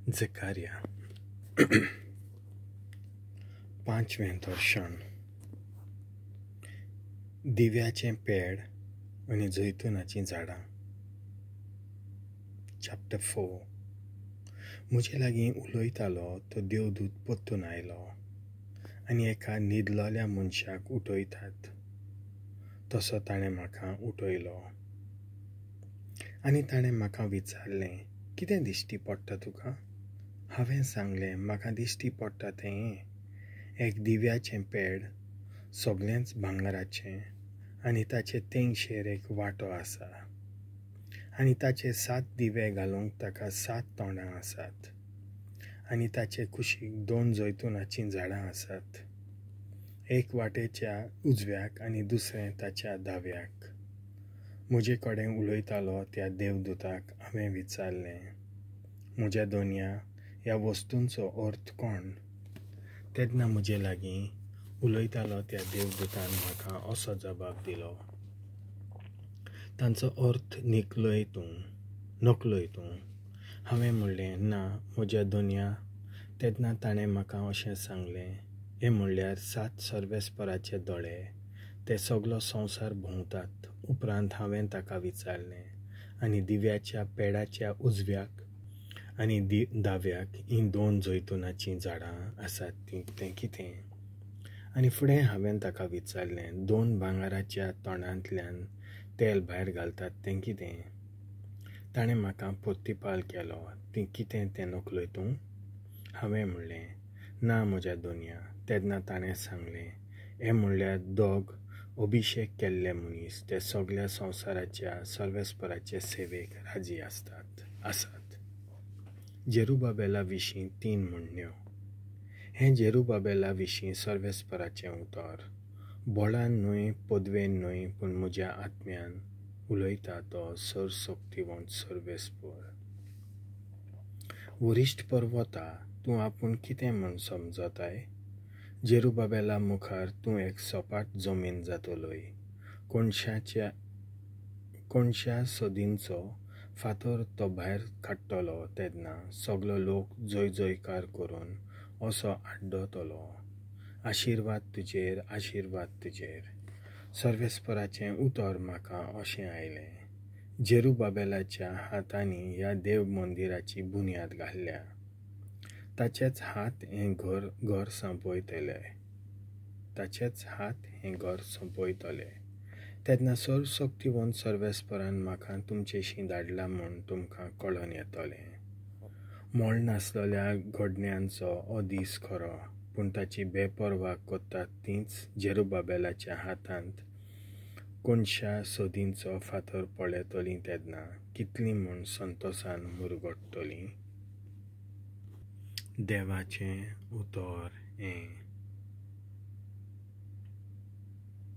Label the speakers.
Speaker 1: जकार्या पांचवें दर्शन. दिव्याचें पेड आनी जैतुनाचीं झाडां. चॅप्टर 4. म्हजे लागीं उलयतालो तो देवदूत परतून आयलो आनी एका न्हिदलेल्या मनशाक उठयतात तसो ताणें म्हाका उठयलो आनी ताणें म्हाका विचारलें, कितें दिश्टी पडटा तुका? हांवें सांगलें, म्हाका दिश्टी पडटा तें एक दिव्याचें पेड, सगळेंच भांगराचें आनी ताचे तेंगशेर एक वांटो आसा आनी ताचे 7 दिवे घालूंक ताका 7 तोंडां आसात आनी ताचे कुशीक 2 जैतुनाचीं झाडां आसात, एक वाटेच्या उजव्याक आनी दुसरें ताच्या दाव्याक. म्हजे कडेन उलयतालो त्या देवदूताक हांवें विचारलें, म्हज्या दोनया ह्या वस्तूंचो अर्थ कोण? तेन्ना म्हजे लागीं उलयतालो त्या देवदूतान म्हाका असो जबाब दिलो, तांचो अर्थ निकलय तूं, नकलय तूं. हांवें म्हणलें, ना म्हज्या दोनया. तेन्ना ताणें म्हाका अशें सांगलें, हें म्हणल्यार 7 सर्वेस्पराचे दोळे, ते सगलो संवसार भोंवतात. उपरांत हांवें ताका विचारलें, आनी दिव्याच्या पेडाच्या उजव्याक आनी दाव्याक हीं 2 जैतुनाचीं झाडां आसात तीं तें कितें? आनी फुडें हांवें ताका विचारलें, 2 भांगराच्या तोंडांतल्यान तेल भायर घालतात तें कितें? ताणें म्हाका प्रतिपाल केलो, तीं कितें तें नकलय तूं? हांवें म्हणलें, ना म्हज्या दोनया. तेन्ना ताणें सांगलें, हें म्हणल्यार 2 अभिशेक केल्ले मनीस, ते सगळ्या संवसाराच्या सर्वेस्पराचे सेवेक राजी आसात. जेरुबाबेला विशीं 3 म्हणण्यो. हें जेरुबाबेला विशीं सर्वेस्पराचें उतर, बळान न्हय, पदवेन न्हय, पूण म्हज्या आत्म्यान उलयता तो सर्वशक्तिवंत सर्वेस्पर. वरिश्ठ पर्वता, तूं आपूण कितें म्हूण समजताय? जेरुबाबेला मुखार तूं एक सपाट जमीन जातलोय. कोणश्या सदींचो फातर तो भायर काडटलो तेन्ना सगलो लोक जय जयकार करून असो आड्डतलो, आशिर्वाद तुजेर, आशिर्वाद तुजेर. सर्वेस्पराचें उतर म्हाका अशें आयलें, जेरुबाबेलाच्या हातांनी ह्या देव मंदिराची बुन्याद घाल्ल्या, ताचेच हात हें घर सोंपयतले, ताचेच हात हें घर सोंपयतले. तेन्ना सर्वशक्तिवंत सर्वेस्परान म्हाका तुमचेशी धाडला म्हूण तुमकां कळोन येतलें. मोळ नासलेल्या घडण्यांचो हो दीस खरो, पूण ताची बेपर्वा करतात तींच जेरुबाबेलाच्या हातांत कोणश्या सदींचो फातर पळयतलीं तेन्ना कितलीं म्हूण संतोसान मुरगट्टलीं. देवाचें उतर हें.